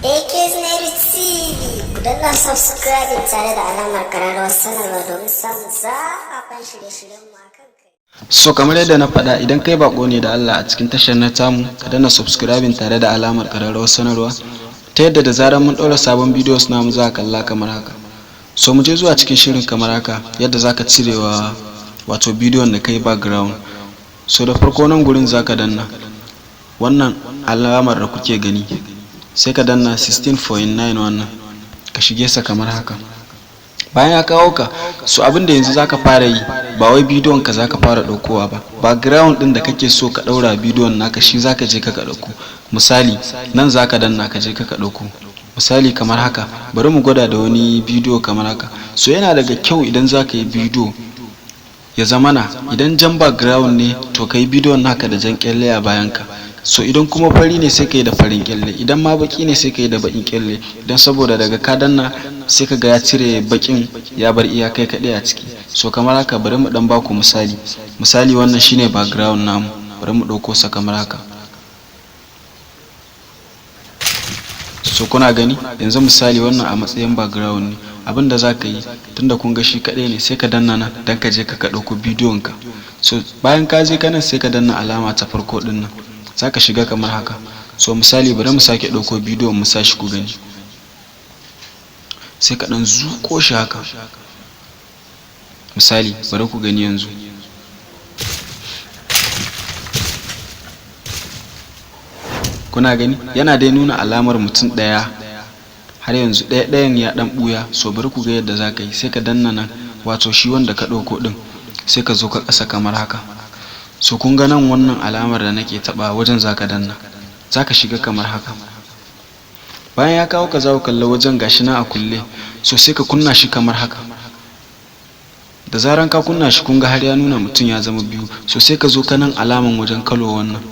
AK's TV, ku danna subscribing tare da alamar kararrawar sanarwa domin samun zafafan shirye-shiryenmu a kan kai. So kamar yadda na faɗa, idan kai bako ne da Allah a cikin tashar na tamu, ka danna subscribing tare da alamar ƙararrawar sanarwa, ta yadda da zarar mun ɗaura sabon videos namu za ka kalla kamar haka. So mu je zuwa cikin shirin kamar haka, yadda za ka cirewa wato bidiyon da kai background. So da farko nan gurin za ka danna wannan alamar da kuke gani, sai ka danna 16.9 wannan, ka shige sa kamar haka. Bayan ya kawo ka, so abin da yanzu zaka fara yi, ba wai bidiyon ka zaka fara ɗaukowa ba, background ɗin da kake so ka ɗaura bidiyon naka shi zaka je ka ɗauko. Misali, nan zaka danna ka je ka ɗauko, misali kamar haka. Bari mu gwada da wani bidiyo kamar haka. So yana daga kyau idan zaka yi bidiyo, ya zamana idan jan background ne, to ka yi bidiyon naka da jan kyalle a bayan ka. So idan kuma fari ne, sai ka yi da farin kyalle. Idan ma baki ne, sai ka yi da bakin kyalle, don saboda daga ka danna sai ka ga ya cire bakin, ya bar iya kai kaɗai a ciki. So kamar haka, bari mu dan baku misali. Misali, wannan shine background namu, bari mu ɗauko sa kamar haka. So kuna gani yanzu, misali wannan a matsayin background ne. Abin da za ka yi, tunda kun ga shi kaɗai ne, sai ka danna nan don ka je ka ɗauko bidiyon ka. So bayan ka je ka nan, sai ka danna alama ta farko ɗin nan, za ka shiga kamar haka. So misali, bari mu sake ɗauko bidiyon mu sa shi ku gani. Sai ka ɗan zuƙo shi haka. Misali, bari ku gani yanzu. Kuna gani, yana dai nuna alamar mutum ɗaya, har yanzu ɗaya ɗayan ya ɗan ɓuya. So bari ku ga yadda za ka yi. Sai ka danna nan, wato shi wanda ka ɗauko ɗin, sai ka zo ka ƙasa kamar haka. So kun ga nan, wannan alamar da nake taɓa wajen, za ka danna, za ka shiga kamar haka. Bayan ya kawo ka, za ku kalla wajen, gashi nan a kulle. So sai ka kunna shi kamar haka. Da zaran ka kunna shi, kun ga har ya nuna mutum ya zama biyu. So sai ka zo ka nan alaman wajen kalo wannan.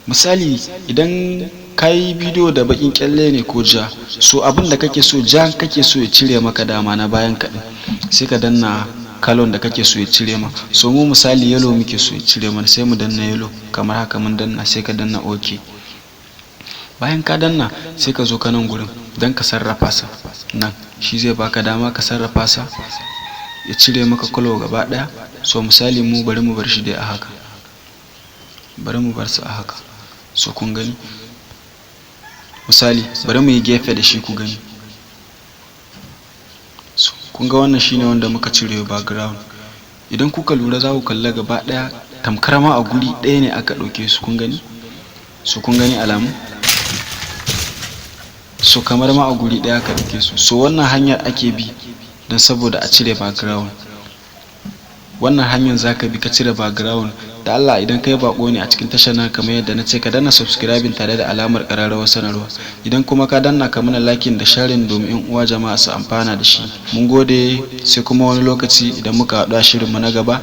Misali, idan ka yi bidiyo da baƙin kyalle ne ko ja, so abin da kake so, ja kake so ya cire maka dama na bayan kaɗan, sai ka danna kalon da kake so ya cire ma. So mu misali yellow muke so ya cire mana, sai mu danna yellow kamar haka. Mun danna, sai ka danna OK. Bayan ka danna, sai ka zo ka nan gurin don ka sarrafa sa. Nan shi zai baka dama ka sarrafa sa ya cire maka kalo gaba ɗaya. So misali mu bari mu bar shi dai a haka, bari mu bar sa a haka. So kun gani, misali bari mu yi gefe da shi ku gani. So kun ga wannan shine wanda muka cire background. Idan kuka lura, za ku kalla gaba ɗaya tamkar ma a guri ɗaya ne aka ɗauke su. Kun gani? So kun gani alamu? So kamar ma a guri ɗaya aka ɗauke su. So wannan hanyar ake bi don saboda a cire background. Wannan hanyar za ka bi ka cire background. Da Allah, idan kai bako ne a cikin tashar nan, kamar yadda na ce, ka danna subscribing tare da alamar ƙararrawar sanarwa. Idan kuma ka danna, ka mana liking da sharing domin yan uwa jama'a su amfana da shi. Mun gode, sai kuma wani lokaci idan muka haɗu a shirinmu na gaba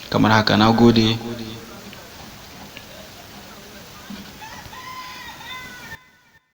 kamar haka. Na gode.